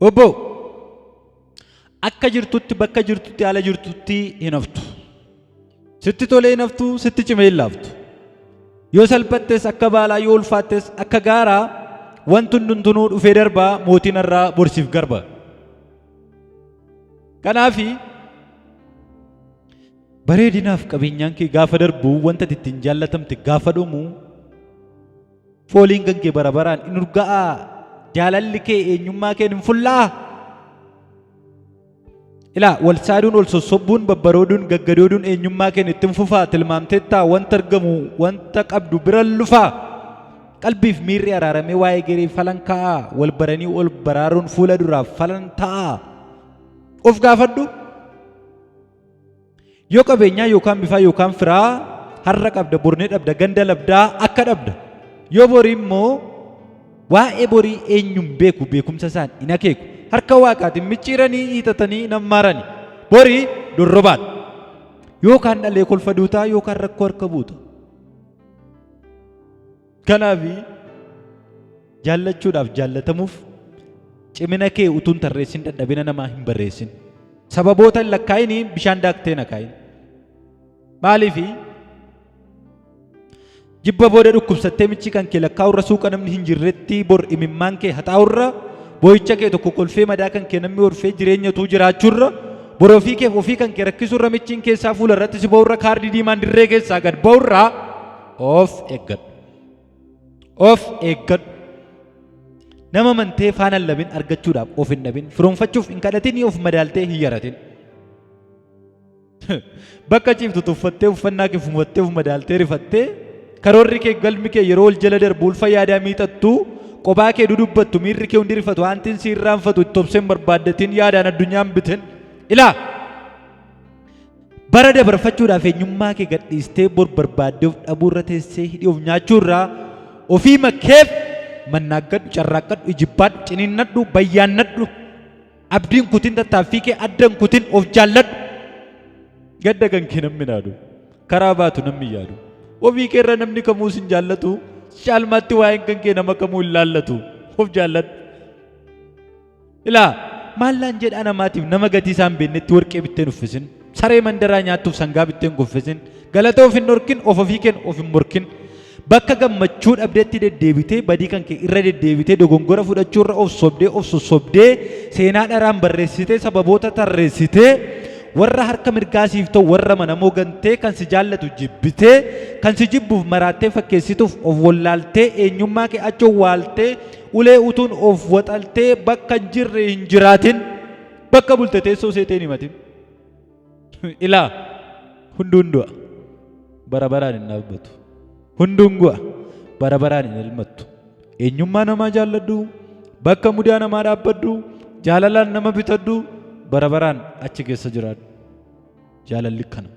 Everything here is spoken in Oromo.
Obbo akka jirtutti bakka jirtutti haala jirtutti hin haftu. Sitti tolee hin haftu, sitti cimee hin laaftu. Yoo salphattes akka baalaa yoo ulfaattes akka gaaraa wanti hundumtunuu dhufee darbaa mootiin har'aa borsiif garba. Kanaafi bareedinaaf qabeenyaan kee gaafa darbu wanta ati ittiin jaallatamte gaafa dhumu fooliin kan kee bara baraan in urga'aa jaalalli kee eenyummaa keen hin fulla'aa. Ilaa wal saaduun wal sossobbuun babbarooduun gaggadooduun eenyummaa keen ittiin fufaa tilmaamteettaa wanta argamu wanta qabdu bira lufaa. Qalbiif miirri araaramee waa'ee geree falan ka'aa wal baranii ol baraaruun fuula duraaf falan ta'aa. Of gaafadhu. Yoo qabeenyaa yookaan bifaa yookaan firaa har'a qabda bornee dhabda ganda labdaa akka dhabda. Yoo borii immoo waa'ee borii eenyuun beeku beekumsa isaan hin akeeku. Harka waaqaatiin micciiranii hiixatanii nammaarani. Borii dorrobaadha. Yookaan dhalee kolfa duutaa yookaan rakkoo harka buuta. Kanaaf jaallachuudhaaf jaallatamuuf cimina kee utuu hin tarreessin dadhabina namaa hin barreessin. Sababoota hin lakkaa'ini bishaan daaktee na kaa'in. Maaliifi jibba booda dhukkubsattee michii kan kee lakkaa'urra suuqa namni hin jirretti bor imimmaan kee haxaa'urra boo'icha kee tokko kolfee madaa kan kee namni horfee jireenya utuu jiraachuurra bor ofii keef ofii kan kee rakkisuurra michiin keessaa fuula irratti si ba'urra kaardii diimaan dirree keessaa gad ba'urra of eeggadhu. Of eeggadhu. Nama amantee faana hin labin argachuudhaaf of hin dhabin. Firoomfachuuf hin kadhatin of madaaltee hin yaratin. Bakka ciiftu tuffattee uffannaa kee fumattee of madaaltee rifattee karoorri kee galmi kee yeroo ol jala darbu ulfa yaadaa miixattu qophaa kee dudubbattu miirri kee hundi rifatu wantiin si irraanfatu itti obseen barbaaddatin yaadaan addunyaan bitin. Ilaa! Bara dabarfachuudhaaf eenyummaa kee gadhiistee bor barbaaddee of dhabuu irra teessee hidhii of nyaachuu irraa ofii makkeef mannaaggadhu, carraaqqadhu, ijibbaadhu, ciniinnadhu, bayyaannadhu. Abdiin kutin tattaaffii kee addan kutin of jaalladhu. Gadda kan kee namni naadu. Karaa baatu namni yaadu. Ofii kee irra namni kamuu sin jaallatu. Caalmaatti waa'een kan kee nama kamuu hin laallatu. Of jaalladhu. Ilaa maallaan jedhaa namaatiif nama gatii isaa hin beeknetti warqee bittee hin uffisin. Saree mandaraa nyaattuuf sangaa bittee hin kuffisin. Galata of hin dhorkin, of ofii keen of hin morkin. Bakka gammachuu dhabdetti deddeebitee badii kan kee irra deddeebitee dogongora fudhachuu irra of sobdee of sossobdee seenaa dharaan barreessitee sababoota tarreessitee warra harka mirgaa siif ta'u warra manamoo gantee kan si jaallatu jibbitee kan si jibbuuf maraattee fakkeessituuf of wallaaltee eenyummaa kee achi owwaaltee Ulee utuun of waxaltee bakka hin jirre hin jiraatin. Bakka bulte teessoo seetee hin himatin. Ilaa hunduun du'a. Bara baraan hin dhaabbatu. Hunduun gu'a. Bara baraan hin elmattu. Eenyummaa namaa jaalladhu. Bakka mudaa namaa dhaabbadhu. Jaalalaan nama bitadhu. Bara baraan achi keessa jiraadhu. Jaalalli kana.